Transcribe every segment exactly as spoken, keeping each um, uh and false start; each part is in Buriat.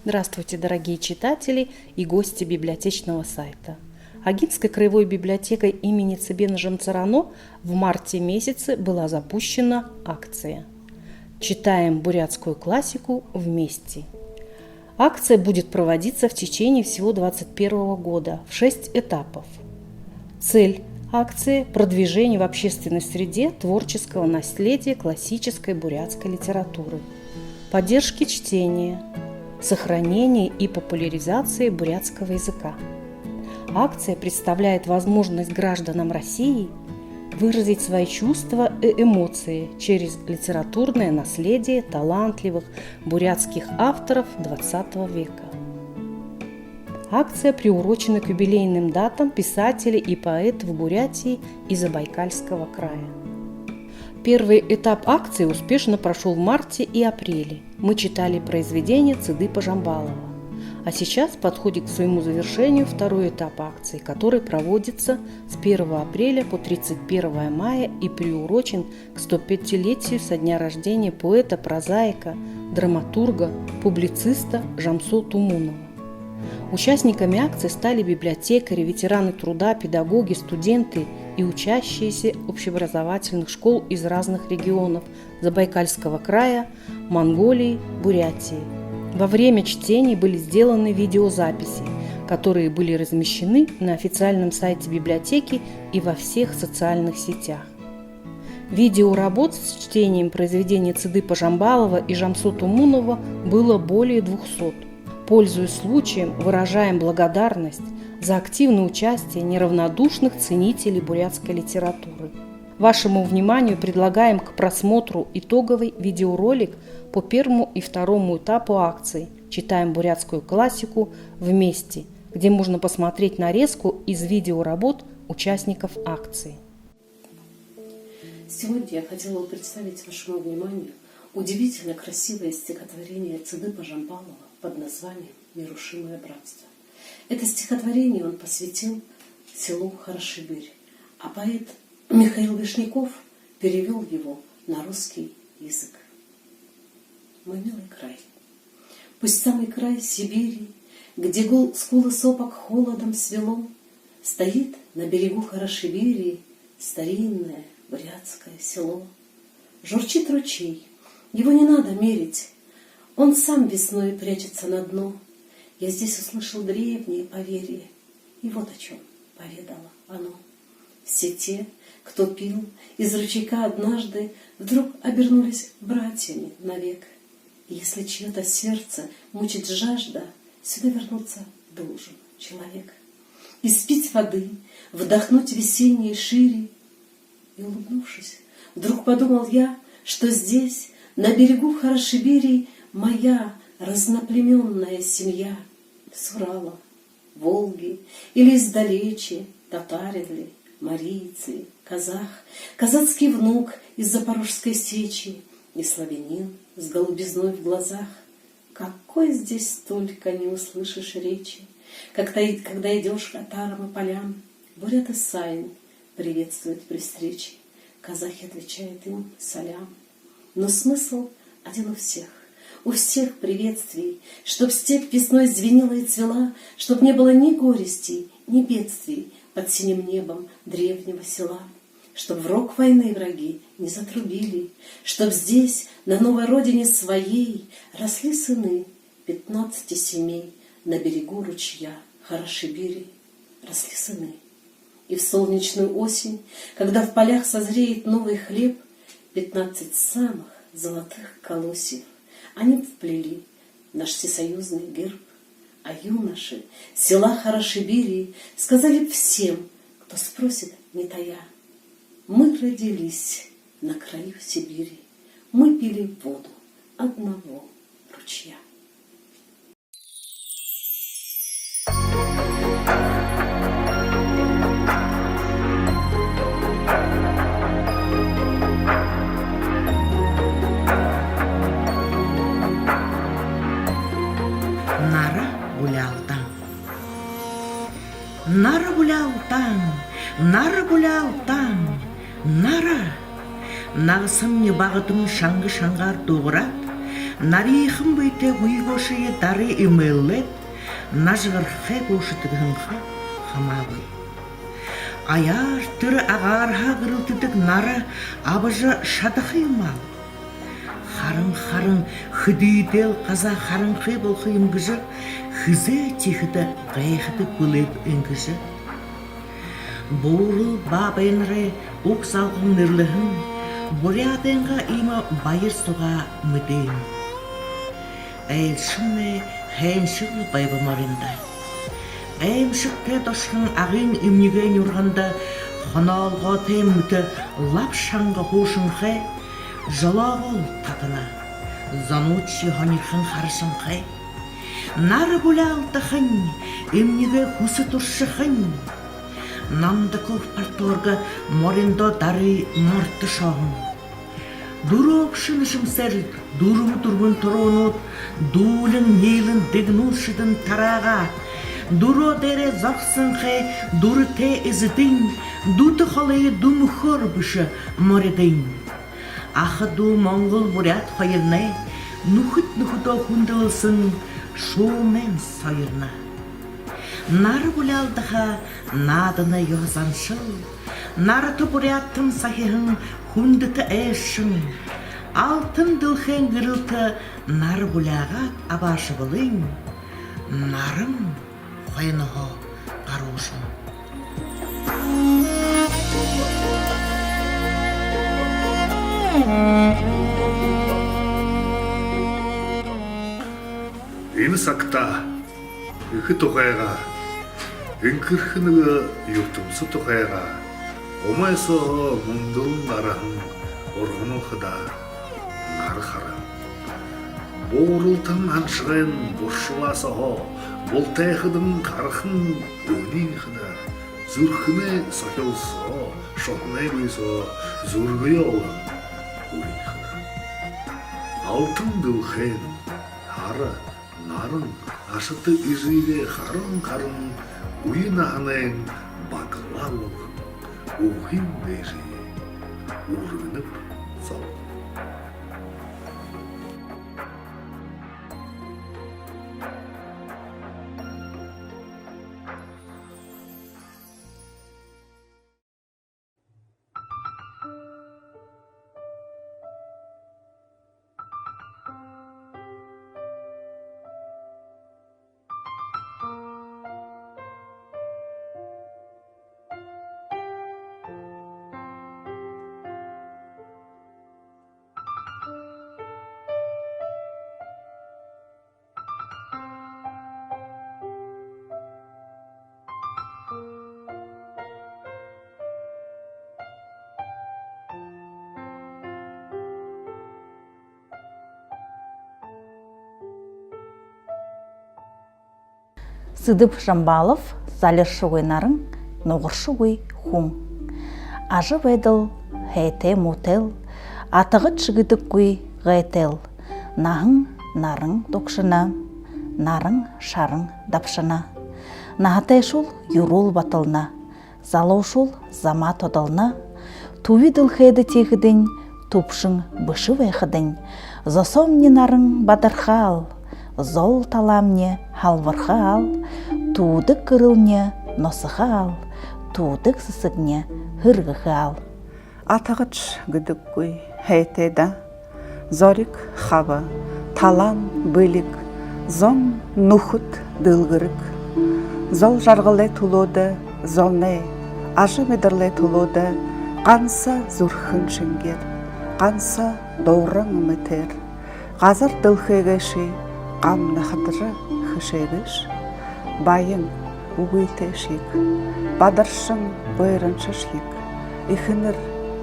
Здравствуйте, дорогие читатели и гости библиотечного сайта. Агинской краевой библиотекой имени Цыбена Жамцарано в марте месяце была запущена акция «Читаем бурятскую классику вместе». Акция будет проводиться в течение всего двадцать первого года в шесть этапов. Цель акции — продвижение в общественной среде творческого наследия классической бурятской литературы, поддержки чтения, сохранения и популяризации бурятского языка. Акция представляет возможность гражданам России выразить свои чувства и эмоции через литературное наследие талантливых бурятских авторов двадцатого века. Акция приурочена к юбилейным датам писателей и поэтов Бурятии и Забайкальского края. Первый этап акции успешно прошёл в марте и апреле. Мы читали произведения Цыдыпа Жамбалова. А сейчас подходит к своему завершению второй этап акции, который проводится с первого апреля по тридцать первое мая и приурочен к стопятилетию со дня рождения поэта, прозаика, драматурга, публициста Жамсо Тумунова. Участниками акции стали библиотекари, ветераны труда, педагоги, студенты и учащиеся общеобразовательных школ из разных регионов Забайкальского края, Монголии, Бурятии. Во время чтений были сделаны видеозаписи, которые были размещены на официальном сайте библиотеки и во всех социальных сетях. Видеоработ с чтением произведений Цыдыпа Жамбалова и Жамсо Тумунова было более двухсот. Пользуясь случаем, выражаем благодарность за активное участие неравнодушных ценителей бурятской литературы. Вашему вниманию предлагаем к просмотру итоговый видеоролик по первому и второму этапу акции «Читаем бурятскую классику вместе», где можно посмотреть нарезку из видеоработ участников акции. Сегодня я хотела бы представить вашему вниманию удивительно красивое стихотворение Цыдыпа Жамбалова под названием «Нерушимое братство». Это стихотворение он посвятил селу Хорошебирь, а поэт Михаил Вишняков перевёл его на русский язык. Мой милый край. Пусть самый край Сибири, где гул-, скулы сопок холодом свело, стоит на берегу Хорошебири старинное бурятское село. Журчит ручей, его не надо мерить, он сам весной прячется на дно. Я здесь услышал древнее поверье, и вот о чём поведало оно. Все те, кто пил из ручейка однажды, вдруг обернулись братьями навек. И если чьё-то сердце мучит жажда, сюда вернуться должен человек. Испить воды, вдохнуть весенние шири. И, улыбнувшись, вдруг подумал я, что здесь, на берегу Хорошебири, моя разноплемённая семья с Урала, Волги или издалече татарин ли, мариец ли, казах, казацкий внук из Запорожской сечи и славянин с голубизной в глазах. Какой здесь только не услышишь речи, когда, когда идёшь к отарам и полям, бурят и саин приветствуют при встрече, казахи отвечают им салям. Но смысл один у всех, у всех приветствий, чтоб степь весной звенела и цвела, чтоб не было ни горестей, ни бедствий под синим небом древнего села, чтоб в рог войны враги не затрубили, чтоб здесь, на новой родине своей, росли сыны пятнадцати семей на берегу ручья Хорошебири, росли сыны. И в солнечную осень, когда в полях созреет новый хлеб, пятнадцать самых золотых колосьев они б вплели в наш всесоюзный герб. А юноши села Хорошебири сказали б всем, кто спросит, не тая: мы родились на краю Сибири, мы пили воду одного ручья. Нара буляалтан. Нара буляалтан, нара буляалтан, нара! Нагасамни багатам шанга шангаар дуугараад, Нариихан бэетэй гүйгөөшые дары эмээлээд, нажагархай гү, шэдэгхэн ха хамаагүй. Аяар тэрэ агаарһаа гэрэлтэдэг нара абажа шадаха юм аал. Харан, харан, хэдыдээл газаа харанхы болохо юм гэжэ, хэзээ тиихэдэ гайхадаг бэлэйб иигэжэ. Буурал баабайнарай уг залган нэрлэһэн буряадайнгаа иимэ баяр сугаа мэдээнэ. Айлшамнай һайншаг байба мориндо. Гаймшагтай дошхон Агын эмнигэй нюрганда хоноолготой мэтэ лаб шанга хуушанхай жолоогоол татана. Зонуудшье һонирхон харашанхай. Нара буляалдахань, эмнигэй хүсэ туршахань. Намдаков парторга мориндо дары мордошоһон. Дүрөөгшэ нэшэмсээр дүрбэ дүрбэн туруунууд дүүлэн, ниилэн дэгнүүл шэдэн тараагаа. Дүрөө дээрээ зогсонхой дүрэтэй эзэдэнь дүтэ холые дүмэхөөр бэшэ моридынь. Аха дүү монгол буряад хоёрнай нүхэд нүхэдөө хүндэлэлсэн шуумайн соёрно. Нара буляалдаха нааданай ёһо заншал, нарата буряадтан сахиһан хүндэтэ айлшан, алтан дэлхэйн гэрэлтэ нара буляагаад абаашабалынь, наран хойноһоо гаруушан. Энэ сагта эхэ тухайгаа, энхэрхэ нэгэ юртэмсэ тухайгаа умай сооһоо мүндэлэн гараһан урганал хадаа нара хара. Бууралтан һаншагайн буршалаа сооһоо бултайхадань гараһан үһэниинь хадаа зүрхэнэй сохёол соо, шуһанай бэе соо зүргэеэ олон үһэниинь хадаа. Алтан дэлхэйн һара наран ашата эжыгээ харан-харан үе наһанайнь баглаа болгон, үһын дээжые үргэнэб зол. Цыдып Жамбалов. Залиршагүй наран, нугаршагүй хүн. Ажабайдал һайтай муутай л, атагадшье гэдэггүй гайтай л, наһан наран дугшана, наран шаран дабшана. Наһатайшуул юрөөл батална, залуушуул замаа тодолно. Түби дэлхэйдэ тиихэдэнь түбшэн бэшэ байхадань, зосоомни наран бадарха аал, зол талаамни һалбарха аал, түүдэг гэрэлни носохо аал, түүдэг сэсэгни һэргэхэ аал. Атагадшье гэдэггүй һайтай даа. Зориг хаба, талаан бэлиг, зон нүхэд дэлгэрэг. Зол жаргалай түлөөдэ, зоной ажамидаралай түлөөдэ ганса зүрхэн шэнгеэр, ганса дууран мэтээр газар дэлхэй гээшые гамнахадажа хэшээгээш. Баян үгытэйшье, бадаршан гуйраншашье, эхэнэр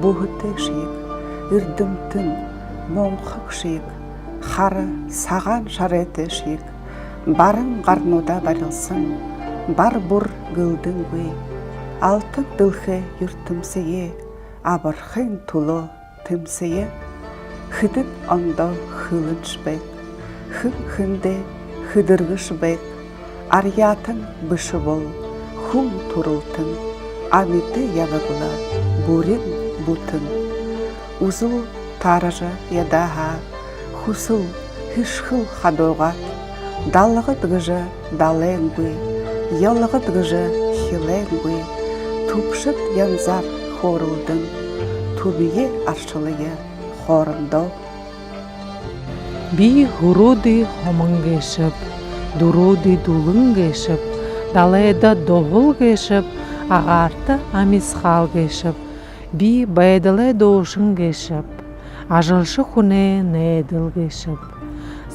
бүһэтэйшье, эрдэмтэн мунхагшье, хара сагаан шарайтайшье, баран гарнуудаа барилсан, бар бүр гэлдэнгүй, алтан дэлхэй юртэмсые абархын түлөө тэмсэе. Хэдэн ондоо хэлэншье байг, хэн хэндээ хэдэргэшье байг, арьяатан бэшэ бол хүн түрэлтэн, амиды ябаг лэ бүрин бүтэн. Үзэл тааража ядаа һаа, хүсэл Тэшхэл хадуугаад, далагад гэжэ далайнгүй, ялагад гэжэ хилээнгүй, түбшэд янзаар хөөрэлдэн, түбиеэ аршалая хоорондоо. Би һүрөөдэй хомон гээшэб, дүрөөдэй дүлэн гээшэб, далайда дуһал гээшэб, агаарта амисхал гээшэб. Би байдалай дуушан гээшэб, ажалша хүнэй найдал гээшэб,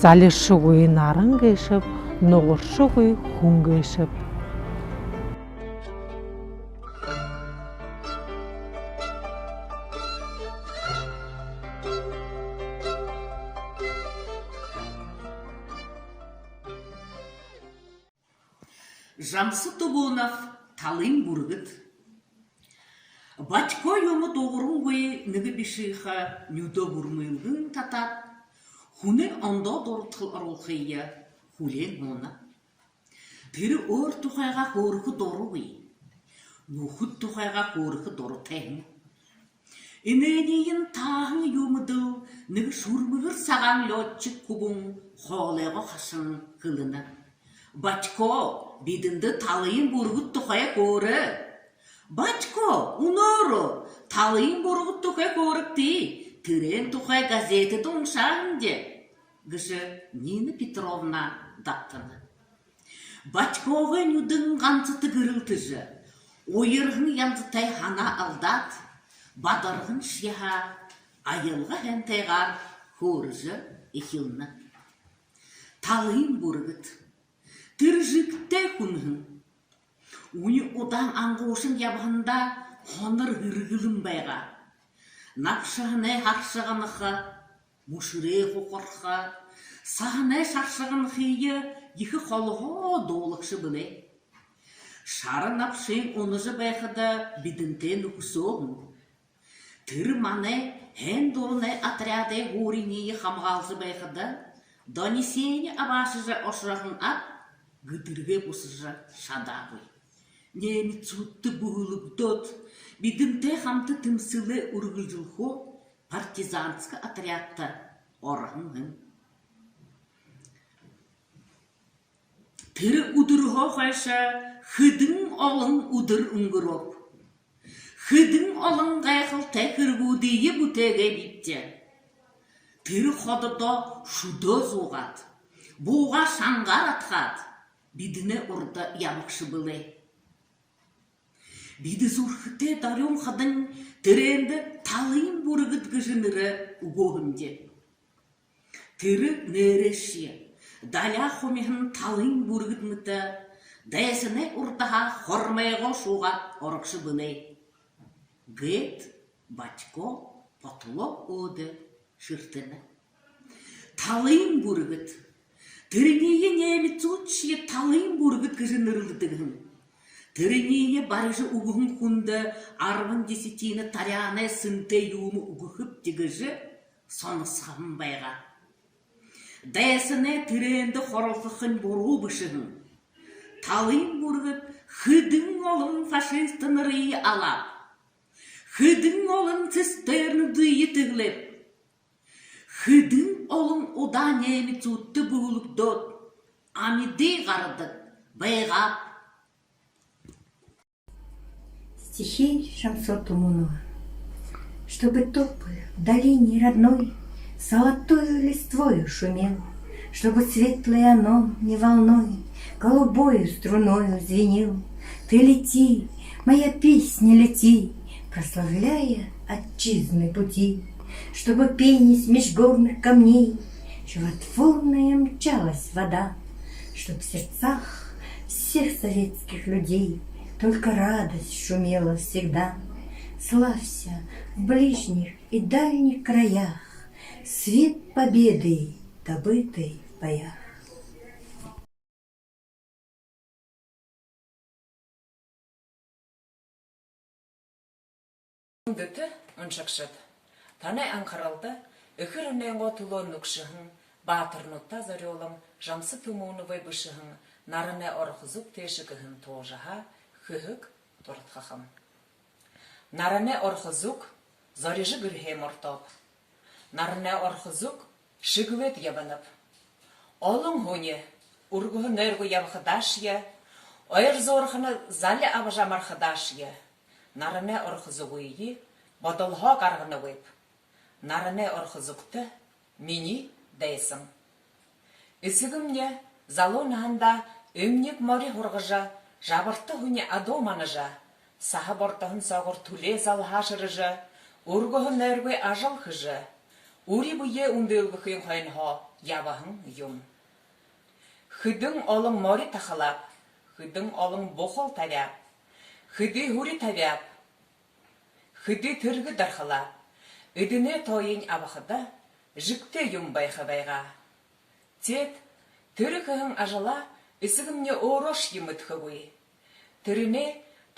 залиршагүй наран гээшэб, нугаршагүй хүн гээшэб. Жамсо Тумунов. «Талын бүргэд». Батько юумэ дуугарангүй нэгэ бишыхан нюдөө бүрмэлгэн татаад, хүнэй ондоо дурадхал оруулхые хүлеэн һууна. Тэрэ өөр тухайгаа хөөрэхэ дурагүй, нүхэд тухайгаа хөөрэхэ дуратай һэн. Энээниие тааһан юумэдэл нэгэ шүрмэгэр сагаан лётчик хүбүүн хоолойгоо хашан хэлэнэ: «Батько, бидэндэ талын бүргэд тухай хөөрэ». «Батько, үнөөрөө талын бүргэд тухай хөөрэгты, тэрээн тухай газетэдэ уншаан даа», — гэжэ Нина Петровна дабтана. Батькогой нюдэн гансата гэрэлтэжэ, уярһан янзатай һанаа алдаад, бадарһан шье һаа, аялга һайнтайгаар хөөрэжэ эхилнэ. Талын бүргэд. Тэрэ жэгтэй хүн һэн. Үни удаан ангуушан ябаһандаа хонор һэргэлэн байгаа. Набшаһанай харшаганаха, мүшэрэй хухарха, саһанай шаршаганахые ехэ холоһоо дуулагша бэлэй. Шара набшыень унажа байхада бидэнтэй нүхэсөө һэн. Тэрэ манай һайн дуранай отрядай һууриие хамгаалжа байхада, донесени абаашажа ошоһон аад, гэдэргээ бусажа шадаагүй. Немецүүдтэ бүһэлэгдөөд, бидэнтэй хамта тэмсэлээ үргэлжэлхөө, партизанска отрядта ороһон һэн. Тэрэ үдэрһөө хойшо хэдэн олон үдэр үнгэрөөб. Хэдэн олон гайхалтай хэрэгүүдые бүтээгээбибди. Тэрэ хододоо шүдөө зуугаад, буугаа шангаар адхаад, бидэнэй урда ябагша бэлэй. Бидэ зүрхэтэй дорюун хадань тэрээндэ талын бүргэд гэжэ нэрэ үгөөһэмди. Тэрэ нэрээшье далиа хумиһан талын бүргэд мэтэ дайсанай урдаһаа хормойгоо шуугаад орогшо бэлэй, — гээд Батько потолок өөдэ шэртэнэ. Талын бүргэд. Тэрэниие немецүүдшье талын бүргэд гэжэ нэрлэдэг һэн. Тэрэниие барижа үгэһэн хүндэ арбан десятина таряанай сэнтэй юумэ үгэхэбди гэжэ соносхоһон байгаа. Дайсанай тэрээндэ хоролхохонь буруу бэшэ һэн. Талын бүргэд хэдэн олон фашистнарые алааб. Хэдэн олон цистернүүдые тэглээб. Хэдэн олон удаа немецүүдтэ бүһэлэгдөөд, амиды гарадаг байгааб. Стихи Жамсо Тумунова. Чтобы тополь в долине родной золотою листвою шумел, чтобы светлый Онон не волной, голубою струною звенел. Ты лети, моя песня, лети, прославляя отчизны пути, чтобы, пенясь меж горных камней, животворная мчалась вода, чтоб в сердцах всех советских людей только радость шумела всегда. Славься в ближних и дальних краях свет победы, добытой в боях. Хүндэтэ уншагшад, танай анхаралда эхэ оронойнгоо түлөө нүгшэһэн, баатарнуудта зорюулан Жамсо Тумуновай бэшэһэн «Наранай орохо зүг тээшэ» гэһэн туужаһаа хэһэг дурадхахам. Наранай орохо зүг зорижо гэрһээ мордооб. Наранай орохо зүг шэглээд ябанаб. Олон һүни үргэһэн нойргүй ябахадаашье, ойр зуурхана зали абажа амархадаашье, наранай орохо зүгые бодолһоо гарганагүйб. Наранай орохо зүгтэ минии дайсан. Эсэгэмни залуу наһандаа эмниг мори һургажа, жабарта һүни адуу манажа, саһа бордоһон соогуур түлеэ залһаа шэрэжэ, үргэһэн нойргүй ажал хэжэ, үри бэеэ үндылгэхын хойноһоо ябаһан юм. Хэдэн олон мори тахалааб, хэдэн олон бухал табяаб, хэды һүри табяаб, хэды тэргэ дархалааб. Эдэнэй тооень абахада жэгтэй юм байха байгаа. Теэд тэрэ хэһэн ажалаа эсэгэмни өөрөөшье мэдэхэгүй. Тэрэнэй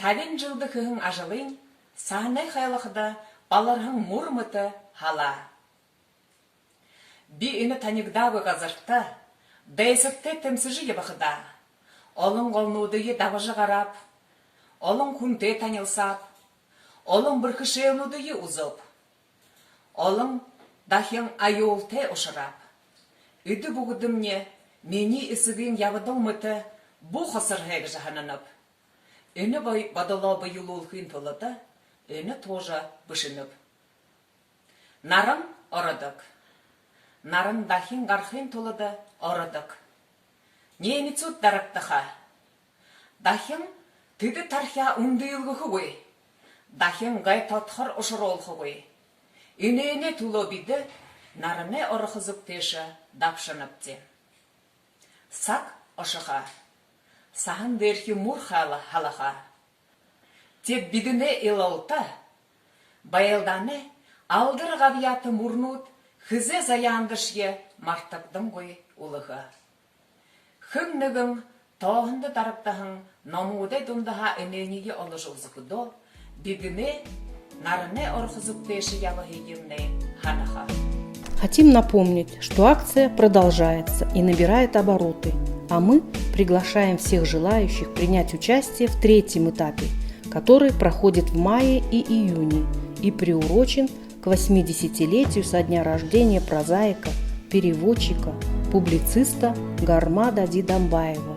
табин жэлдэ хэһэн ажалынь саһанай хайлахада баларһан мүр мэтэ һалаа. Би энэ танигдаагүй газарта дайсадтай тэмсэжэ ябахадаа, олон голнуудые дабажа гарааб, олон хүнтэй танилсааб, олон бэрхэшээлнүүдые үзөөб, олон дахин аюултай ушарааб. Эдэ бүгэдэмни минии эсэгын ябадал мэтэ бү хосорһой гэжэ һананаб. Энэ бо-, бодолоо бэелүүлхын тулада энэ туужа бэшэнэб. Наран ородог. Наран дахин гарахын тулада ородог. Немецүүд дарагдаха. Дахин тэдэ тархяа үндылгэхэгүй. Дахин гай тодхор ушаруулхагүй. Энээнэй түлөө бидэ наранай орохо зүгтээшэ дабшанабди. Саг ошохо. Саһан дээрэхи мүр хала-, һалаха. Теэд бидэнэй илалта, байлдаанай алдар габьяата мүрнүүд хэзээ заяандашье мартагдангүй үлэхэ. Хэн нэгэн тооһондо дарагдаһан номуудай дундаһаа энээниие оложо үзэхэдөө, бидэнэй наранай орохо зүгтээшэ ябаһыемнай һанаха. Хотим напомнить, что акция продолжается и набирает обороты, а мы приглашаем всех желающих принять участие в третьем этапе, который проходит в мае и июне и приурочен к восьмидесятилетию со дня рождения прозаика, переводчика, публициста Гарма Дади Дамбаева.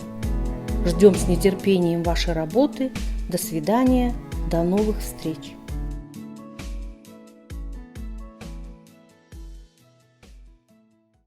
Ждём с нетерпением вашей работы. До свидания, до новых встреч!